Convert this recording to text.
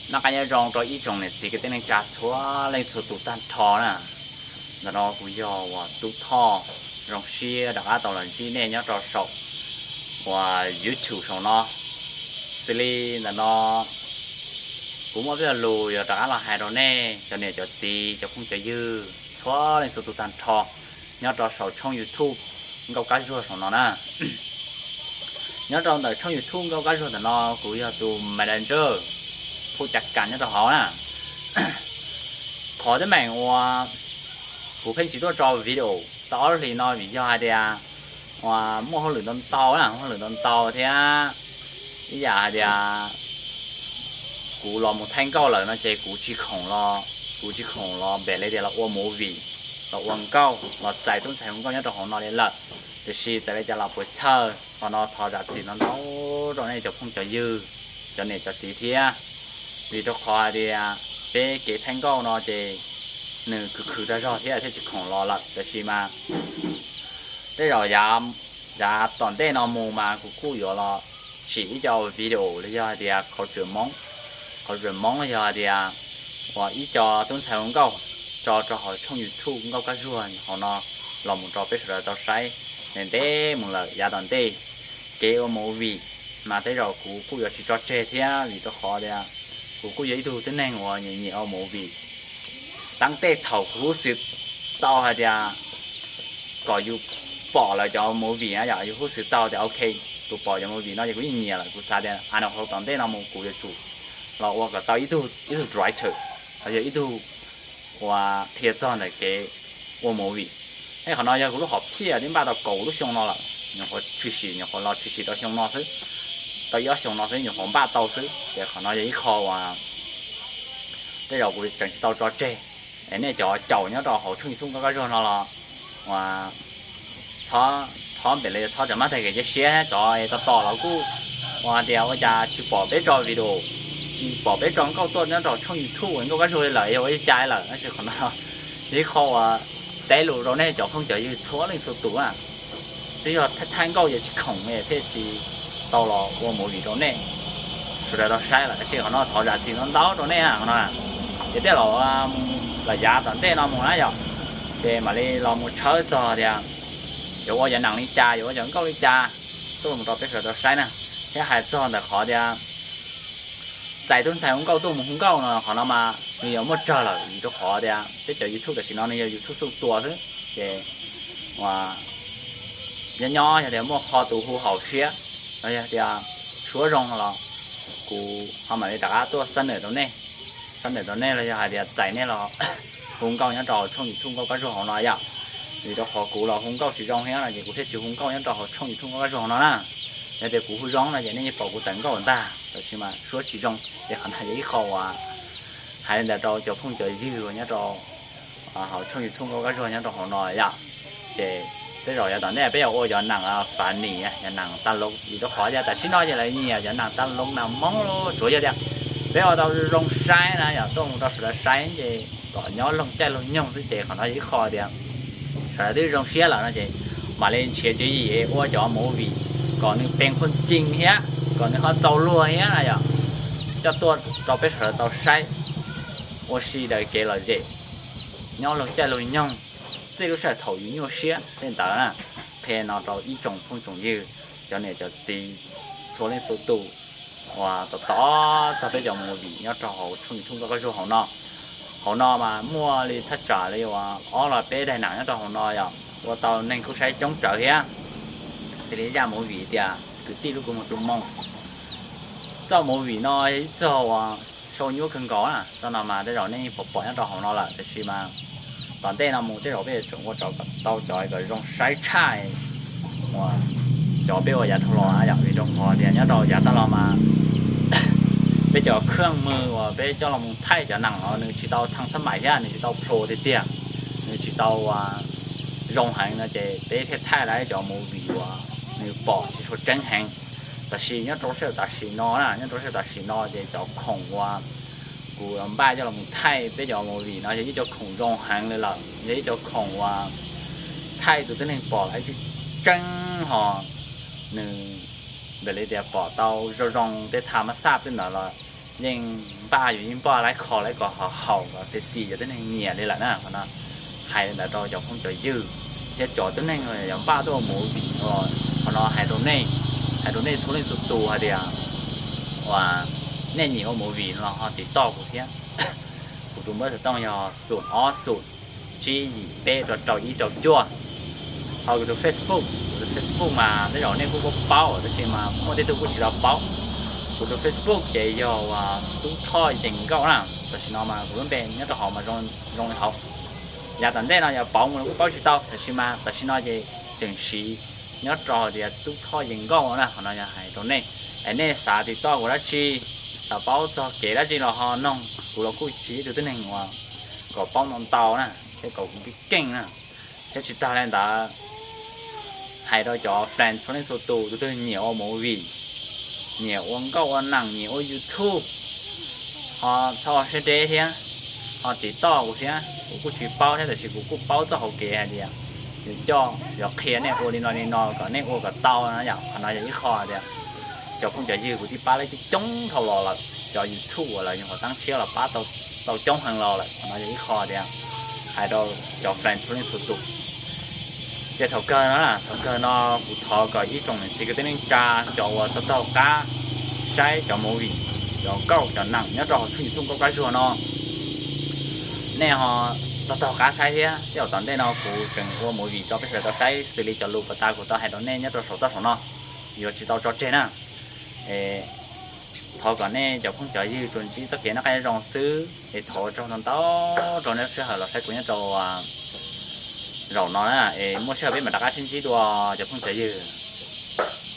Noj qab nyob zoo rau ib tsoom niam txiv kwv tij neej tsa txhua leej txhua tus tag nrho na. Ntawm no kuv yog uas Tub Thoj, zoo siab rov qab tau los ntsib nej nyob rau saum uas YouTube saum no. Xws li ntawm no kuv muaj peb lo lus yuav rov qab los hais rau nej cov niam cov txiv cov phooj cov ywg txhua leej txhua tus tag nrho nyob rau saum tshooj YouTube Nkauj Kab Zuag saum no na. Nyob rau ntawm tshooj YouTube Nkauj Kab Zuag ntawm no kuv yog tus manager, phuj cav kas nyob rau hauv na. Qhov teeb meem uas kuv pheej tsis tuaj tso video tau ob hlis no vim yog hais tias uas muaj hauj lwm ntau ntau na, hauj lwm ntau ntau thiab ib yam hais tias kuv los mus thaij nkauj lawm no ces kuv tsis khoom los, kuv tsis khoom los npem li tias los ua movie, los ua nkauj, los txais tub ntxhais hu nkauj nyob rau hauv no li lawm. Tiam sis txawm li cas los puas chawj, qhov no thov zam txim ntau ntau rau nej cov phooj cov ywg, cov niam cov txiv thiab. Vim rau qhov hais tias peb kev thaij nkauj no ces nws khwv khwv rag zog thiab thiaj tsis khoom los lawm. Tab sis mas tej zaum yav tom ntej no mus mas kuv kuj yuav los tsim ib co video los yog hais tias qhov tseem Hmoob, qhov tseem Hmoob los yog hais tias uas ib co tub ntxhais hu nkauj tso rau hauv tshooj YouTube Nkauj Kab Zuag hauv no los mus rau peb sawv daws tau saib. Ntev ntev mus lawm yav tom ntej kev ua movie mas tej zaum kuv kuj yuav tsis tso tseg thiab vim rau qhov tias kuv kuj yog ib tug tib neeg uas nyiam nyiam ua movie. Tab tej thaum kuv hub xwm tau hais tias kom yus pom lawv cov movie na yom, yus hub xwm tau tias ok, kuv pom cov movie no ces kuv yeej nyiam lawm, kuv xav tias a no hauv tom ntej no mus kuv yuav tsum los ua kom tau ib tug writer, los yog ib tug uas qhia txog ntawm kev ua movie. Es qhov no yog kuv lub hom phiaj twb npaj tau kaum lub xyoo no lawm, nyuam qhuav tshwm sim, nyuam qhuav los tshwm sim rau xyoo no xwb, tau ib ob xyoo no xwb nyuam qhuav npaj tau xwb. Ces qhov no yog ib qho uas tej zaum kuv tseem tsis tau tso tseg. Es nej cov caum nyob rau hauv tshooj YouTube Nkauj Kab Zuag no los uas txhob npem li, txhob rov mab tag kev cia siab, cov es tos tos los kuj uas tias ua cas tsis pom peb tso video, tsis pom peb tso nkauj tuaj nyob rau tshooj YouTube Nkauj Kab Zuag li lawm, yog ua li cas lawm. Tab sis qhov no yog ib qho uas teb lus rau nej cov phooj cov ywg txhua leej txhua tus na. Twb yog thaij nkauj yog tsis khoom thiaj tsis tau los ua movie rau nej sawv daws tau saib lawm. Tab sis qhov no thov zam txim ntau ntau rau nej no. Ces tej zaum los yav tom ntej no mus na yom, ces mam li los mus tshawb txog tias yuav ua cov nees li cas, yuav ua cov nkauj li cas tuaj mus rau peb sawv daws tau saib na. Thiab hais txog ntawm qhov tias txais tub ntxhais hu nkauj tuaj mus hu nkauj no, qhov no mas nws yuav muaj tsawg lawm vim rau qhov tias peb cov YouTube tam sim no nws yog YouTube xuj tua xwb. Ces uas nyob nyob yog tias muaj qho tus hu haum siab los yog tias suab zoo los kuv ho mam li rov qab tuaj xab nws rau nej, xab nws rau nej los yog hais tias txais nej los hu nkauj nyob rau hauv tshooj YouTube Nkauj Kab Zuag hauv no yom. Vim rau qhov kuv los hu nkauj tsis zoo thiab no ces kuv thiaj tsis hu nkauj nyob rau hauv tshooj YouTube Nkauj Kab Zuag hauv no na. Yog tias kuv hu zoo no ces nej yeej pom kuv tawm nkauj ntag, tab sis mas suab tsis zoo. Ces qhov no yog ib qho uas hais li ntawd rau cov phooj cov ywg uas nyob rau hauv tshooj YouTube Nkauj Kab Zuag nyob rau hauv no yom. Ces tej zaum yav tom ntej peb yuav ua cov nees funny, cov nees tas loo, vim rau qhov tias tam sim no ces lawv nyiam cov nees tas loo nees Hmoob, tsuav yog tias peb ua tau zoo saib na yom, tuaj mus rau sawv daws saib ces kom nyob loog caij loog nyoog xwb. Ces qhov no yog ib qho tias sawv daws twb zoo siab lawm no ces mam li nrhiav tswv yim ua cov movie kom nws peev khuj cing thiab kom nws ho txaus luag thiab na yom, coj tuaj rau peb sawv daws tau saib ua si daws kev lom zem, nyob loog caij loog nyoog, txij lub sij hawm thaum yus nyuaj siab tej ntawd na. Qhia no rau ib tsoom phooj tsoom ywg, cov niam cov txiv txhua leej txhua tus uas tos tos txog peb cov movie nyob rau hauv tshooj YouTube Nkauj Kab Zuag hauv no. Hauv no mas muaj li thaj tsam li uas ob los peb daim nees nyob rau hauv no yom, ua tau neeg kuj saib coob tsawv thiab. Xws li zaj movie tias kwv tij lub kua muag tu moo, txoj movie no yog ib txoj uas sau nyuaj kawg nkaus na. Txoj no mas tej zaum nej pom pom nyob rau hauv no lawm, tab sis mas tom ntej no mus tej zaum peb yuav tsum ua tau cov kom zoo saib tshaj uas cov peb ua yav dhau los na yom. Vim rau qhov tias nyob rau yav tag los mas peb cov khab mws uas peb coj los mus thaij cov nees los nws tsis tau thaj xab maim thiab nws tsis tau plhu tiag tiag, nws tsis tau zoo heev no ces peb thiaj thaij tau cov movie uas nws pom tsis tshua tseeb heev. Tab sis nyob rau sij hawm tam sim no na, nyob rau sij hawm tam sim no ces cov khoom uas kuv npaj coj los mus thaij peb cov movie no yog ib co khoom zoo heev li lawm, yog ib co khoom uas thaij tus tib neeg pom lawm tseeb tseeb ho nws npam li tias pom tau zoo zoo tej thaj mab xaj tej ntawd los yeej npaj yus yeej npaj lawv kho lawv kom haum kom sexy cov tib neeg nyiam li lawm na. Qhov no hais li ntawd rau cov phooj cov ywg thiab cov tib neeg uas yuav npaj tuaj ua movie, qhov no hais rau nej, hais rau nej txhua leej txhua tus hais tias uas nej nyiam ua movie los ho tiv toj kuv thiab. Kuv tus npawb xov tooj yog xoom ob xoom tsib yim peb rau rau ib rau cuaj. Ho kuv tus Facebook, kuv tus Facebook mas tej zaum nej kuj paub paub tab sis mas muaj tej tug kuj tsis tau paub. Kuv tus Facebook ces yog uas Tub Thoj Yees Nkauj na. Tam sim no mas kuv lub npe nyob rau hauv mas zoo li hauv. Yav tom ntej no yog pauv mus los kuj paub tsis tau, tam sim mas tam sim no ces tseem siv nyob rau tias Tub Thoj Yees Nkauj na. Qhov no yog hais rau nej, es nej xav tiv toj kuv dab tsi, xav paub txog kev dab tsi los ho noog kuv los kuj tsis yog ib tug tib neeg uas kom paub ntau ntau na thiab kom kuv keej keej na. Thiab tsis tag li ntawd, hais rau cov friend txhua leej txhua tus, tus twg nyiam ua movie, nyiam ua nkauj ua nees, nyiam ua YouTube, ho txhob ua siab deb thiab, ho tiv toj kuv thiab. Kuv kuj tsis paub thiab tab sis kuv kuj paub txoj hauv kev hais tias yuav coj yuav qhia nej ua li no li no kom nej ua kom tau no yom. Qhov no yog ib qho tias cov phooj cov ywg kuv twb pab lawv coob coob dhau los lawm, cov YouTube uas lawv nyuam qhuav tab tshiab los pab tau coob heev los lawm. Qhov no yog ib qho tias hais rau cov friend txhua leej txhua tus. Ces thaum kawg no, thaum kawg no kuv thov kom ib tsoom niam txiv kwv tij neej tsa, cov uas taug taug qab saib cov movie, cov nkauj cov nees nyob rau hauv tshooj YouTube Nkauj Kab Zuag no, nej ho taug taug qab saib thiab. Tej zaum tom ntej no kuv tseem ua movie rau peb sawv daws tau saib xws li cov lus pas tas kuv tau hais rau nej nyob rau saum toj saum no, yuav tsis tau tso tseg na. Thov kom nej cov phooj cov ywg tsuas ntsib txoj kev noj qab nyob zoo xwb es thov ua tsaug ntau ntau rau nej sij hawm los saib kuv nyob rau zaum no na. Es muaj sij hawm peb mam rov qab sib ntsib dua cov phooj cov ywg.